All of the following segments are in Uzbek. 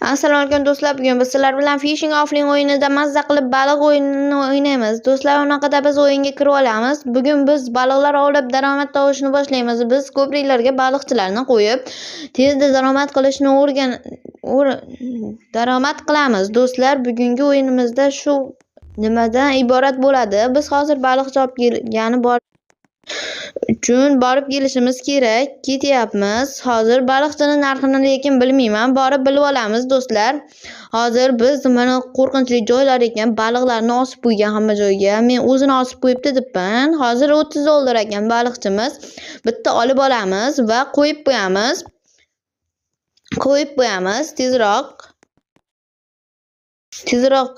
Assalomu alaykum do'stlar. Bugun biz sizlar bilan Fishing Offline o'yinida mazza qilib baliq o'yinini o'ynaymiz. Do'stlar, unaqada biz o'yinga kirib olamiz. Bugun biz baliqlar ovlab daromad topishni boshlaymiz. Biz ko'priklarga baliqchilarni qo'yib, tezda daromad qilishni daromad qilamiz. Do'stlar, bugungi o'yinimizda shu nimadan iborat bo'ladi? Biz hozir baliqchi olib kelgani bor uchun borib kelishimiz kerak. Ketyapmiz. Hozir baliqchini narxini lekin bilmayman. Borib bilib olamiz do'stlar. Hozir biz mana qo'rqinchli joylar ekan, baliqlarni osib qo'ygan hamma joyga. Men o'zini osib qo'yibdi debman. Hozir $30 ekan baliqchimiz. Bitta olib olamiz va qo'yib qo'yamiz. Qo'yib qo'yamiz tezroq. Tezroq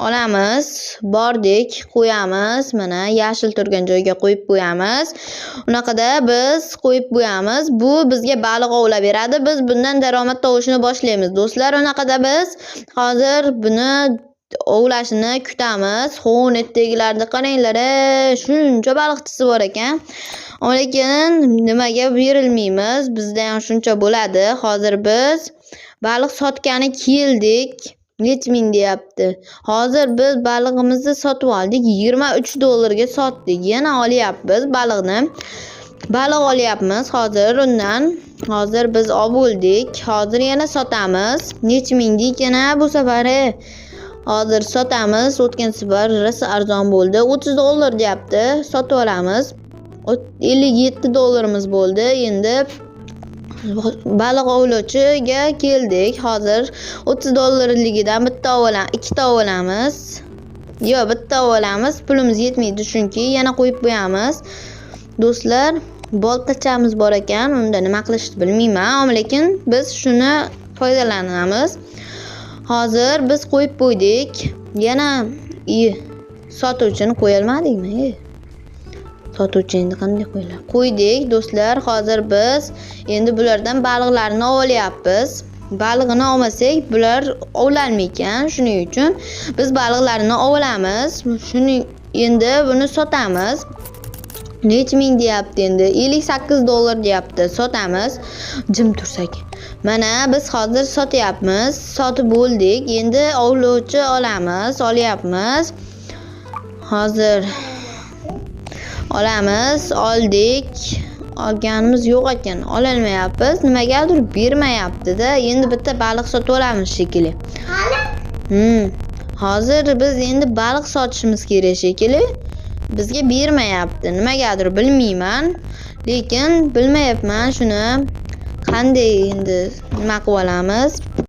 olamiz, bordik, qo'yamiz. Mana yashil turgan joyga qo'yib qo'yamiz. Unaqada biz qo'yib qo'yamiz. Bu bizga baliq ovlab beradi. Biz bundan daromad topishni boshlaymiz. Do'stlar, unaqada biz hozir buni ovlashini kutamiz. Xo'netdagilarni qaranglar, shuncha baliqchisi bor ekan. Lekin nimaga berilmaymiz? Bizda ham shuncha bo'ladi. Hozir biz baliq sotgani keldik. Necha ming deyapti. Hozir biz balig'imizni sotib oldik. $23 ga sotdik. Yana olyapmiz baliqni. Baliq olyapmiz hozir undan. Hozir biz olib bo'ldik. Hozir yana sotamiz. Necha ming deykan bu safari? Hozir sotamiz. O'tgan safar rosa arzon bo'ldi. $30 deyapti. Sotib olamiz. $57 bo'ldi. Endi baliq ovlovchiga keldik. Hozir $30ligidan bitta olamiz, ikkita olamiz. Yo'q, bitta olamiz. Pulimiz yetmaydi chunki yana qo'yib qo'yamiz. Do'stlar, boltachamiz bor ekan. Unda nima qilishni bilmayman, lekin biz shuni foydalanamiz. Hozir biz qo'yib qo'ydik. Yana sotuvchini qo'ya olmadikmi? Sotuvchi endi qanday qo'yiladi? Qo'ydik do'stlar. Hozir biz endi bulardan baliqlarni olyapmiz. Balig'ini olmasak, bular ovlanmaykan ekan. Shuning uchun biz baliqlarni ovlamiz. Shuning endi buni sotamiz. Necha ming deyapti endi? $58 deyapti. Sotamiz. Jim tursak. Mana biz hozir sotyapmiz. Sotib bo'ldik. Endi ovlovchi olamiz, olyapmiz. Hozir olamiz, oldik. Olganimiz yo'q ekan, ololmayapmiz. Nimagadir bermayapti-da. Endi bitta baliq sotib olamiz shekilli. Hali? Hozir biz endi baliq sotishimiz kerak shekilli. Bizga bermayapti. Nimagadir bilmayman. Lekin bilmayapman shuni. Qanday endi nima qilib olamiz?